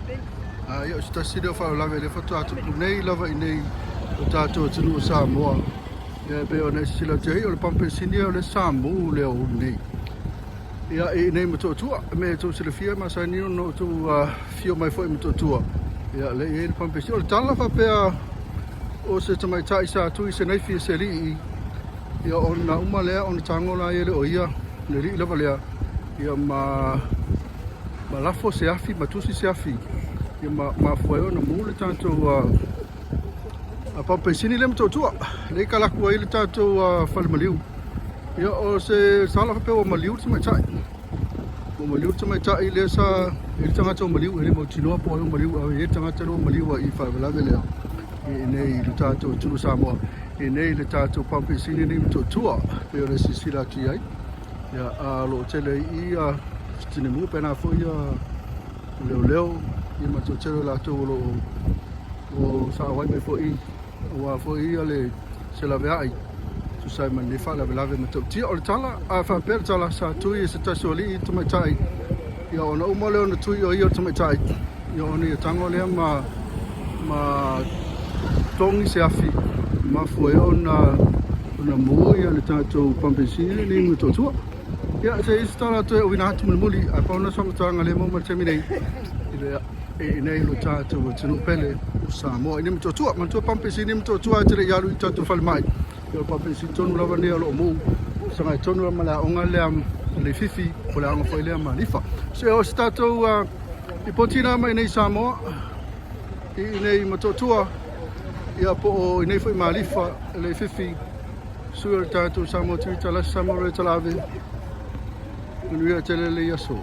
Ia, o se tasi lea o faalavelave lea faatoa tupu nei lava i nei o tatou atunuu o Samoa. Ia, e pei ona e silasila atu ai, o le pamu penisini o le samu lea o Ulu nei. Ia, i inei Motootua, e mea e tou silafia e masani ona outou afifio mai foi i Motootua. Ia, lea e i ai le pamu penisini. O le tala faapea o se tamaitai sa tui se naifi e se alii, ia ona uma lea ona tago laia lea o ia, le alii lava lea, ia ma ma lafo se afi ma tusi se afi ia ma mafua ai ona mu le tatou uh, pamu penisini lea Motootua lea i kalaku ai le tatou uh, fale maliu. Ia o se sala faapea ua maliu le tamaitai ua maliu le tamaitai lea sa i le tagata ua maliu e le mautinoa po o ai ua maliu a i ai le tagata lea ua maliu ai i faalavelave lea i nei i le tatou atunuu Samoa i nei le tatou pamu penisini nei Motootua pei ona silasila atu i ai. Ia, a o lo o tele ai i ia tineimu pena foi ia leoleo ia ma le toatele o latou o lo o saauai mai foi aua foi ia le selaveai tusa ai ma lenei faalavelave matautia. O le tala, a faapea le tala, sa tui e se tasi o alii tamaitai, ia ona uma lea ona tui o ia o le tamaitai, ia ona ia tago lea ma ma togi se afi mafua ai ona ona mu ia le tatou pamu penisini lenei i Motootua. Ia se i se tala toe auina atu mulimuli ae pau lena o se faamatalaga lea e maua mai le taimi nei i le i nei lo tatou atunuu pele o Samoa. I nei Motootua, manatua pamu penisini Motootua e te le i alu i tatou falemai. Ia o le pamu penisini tonu lava lenei o lo o mu sagai tonu lava ma le aoga lea Leififi po o le aoga foi lea Malifa. So o se tatou uh, lipoti na mai nei Samoa i nei Motootua ia po o i nei foi Malifa Leififi sui o le tatou Samoa Tuitalasi Samoa Royal Talave. Manuia tele le aso.